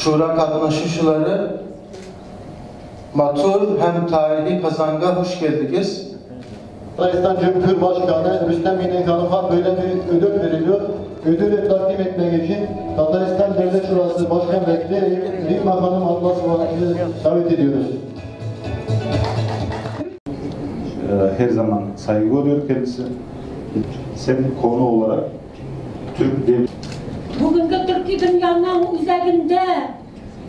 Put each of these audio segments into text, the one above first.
Şura катнашучылары, матур һәм тарихи Казанга хуш килдегез. Tataristan Cumhurbaşkanı Rüstem Minnikhanov'a böyle bir ödül veriliyor. Ödülü takdim etmek için Tataristan Devlet Şurası Başkan Vekili Rimma Hanım Atlasova'yı davet ediyoruz. Her zaman saygı görüyor kendisi. Sen konu olarak Türk devlet... Бүгенге төрки дөньяның үзәгендә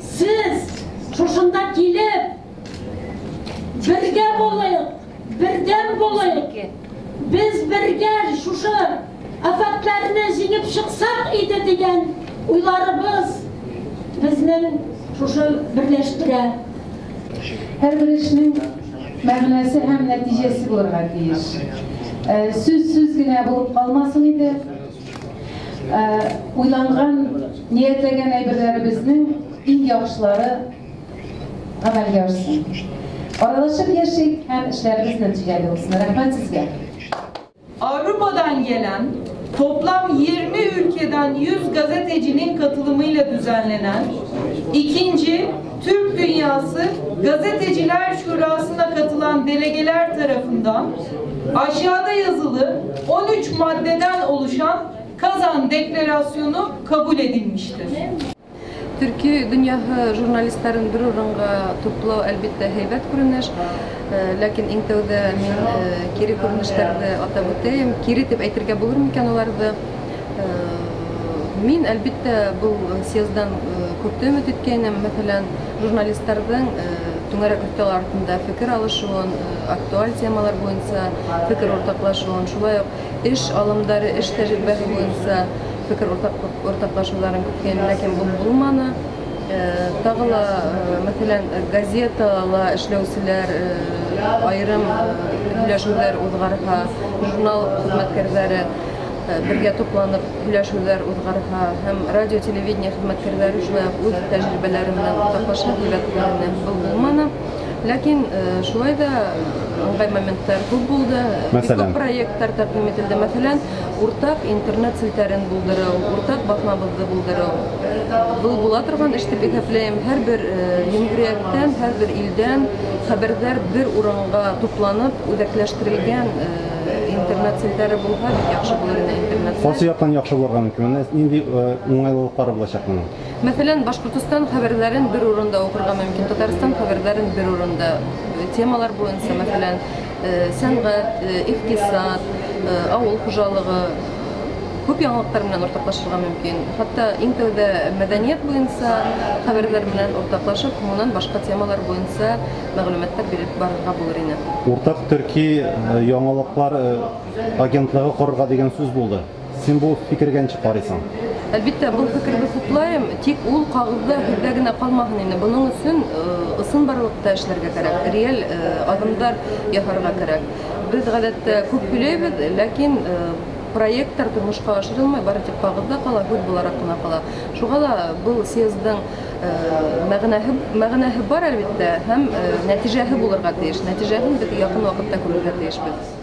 сез шушында килеп бергә булыйк, бердәм булыйк. Без бергә шушы афәтләрне җиңеп чыксак иде дигән уйларыбыз безнең шушы берләштерә. Һәрбер эшнең мәгънәсе һәм нәтиҗәсе булырга тиеш. Сүз сүз генә булып калмасын иде. Уйланган, ниятләгән әйберләребезнең иң яхшылары гамәлгә ашсын. Аралашып яшик һәм эшләребез нәтиҗәле булсын. Рәхмәт сезгә. Avrupa'dan gelen toplam 20 ülkeden 100 gazetecinin katılımıyla düzenlenen 2. Türk Dünyası Gazeteciler Şurası'na katılan delegeler tarafından aşağıda yazılı 13 maddeden oluşan Kazan Deklarasyonu kabul edilmiştir. Төрки дөньяһы журналистларын бер урынга туплау әлбиттә һәйбәт күренеш. Ләкин иң тәүдә мин кире күренешләрне атап үтәйем. Кире дип әйтергә булыр микән аларны? Мин әлбиттә был съезддан күп өмет иткәнем, мәсәлән, журналистларның түңәрәк өстәл артында фикер алышуын, актуаль темалар буенча фикер уртаклашуын, шулай ук эш алымдары, эш тәҗрибәсе буенча фикер уртаклашуларын көткән, ләкин бу булманы. Тагы ла, мәсәлән, газетала эшләүчеләр аерым һөйләшүләр узгарга, журнал хезмәткәрләре бергә тупланып һөйләшүләр узгарга һәм радио, телевидение хезмәткәрләре шулай ук үз тәҗрибәләре белән уртаклаша һәйбәт күренә. Был булманы. Ләкин шулай да ыңгай моментлар күп булды. Бик күп проектлар тәкъдим ителде. Мәсәлән, уртак интернет челтәрен булдыру, уртак басмабызны булдыру. Был була торган эш дип исәпләйм. Һәрбер җөмһүрияттән, һәрбер илдән хәбәрләр бер урынга тупланып, үзәкләштерелгән интернет челтәре булһа, бик яхшы булыр иде интернет. Кайсы яктан яхшы булырга мөмкин? Менә нинди уңайлылыклары булачак моның? Мәсәлән, Башкортостан хәбәрләрен бер урында укырга мөмкин, Татарстан хәбәрләрен бер урында, темалар буенча, мәсәлән, сәнгать, икътисад, авыл хуҗалыгы күп яңалыклар белән уртаклашырга мөмкин. Хәтта иң тәүдә мәдәният буенча хәбәрләр белән уртаклашып, һуңыннан башка темалар буенча мәгълүматлар биреп барырга булыр иде. Уртак төрки яңалыклар агентлыгы корырга дигән сүз булды. Син бу фикергә ничек карыйсың? Әлбиттә, бу фикерне хуплайм, тик ул кагызда һүздә генә калмасын инде. Буның өчен ысынбарлыкта эшләргә кирәк, реаль адымнар ясарга кирәк. Без гадәттә күп һөйләйбез, ләкин проектлар тормышка ашырылмый, бары тик кагызда кала, һүз буларак кына кала. Шуңа да бу съездның мәгънәһе бар әлбиттә һәм нәтиҗәһе булырга тиеш. Нәтиҗәһен без якын вакытта күрергә тиешбез.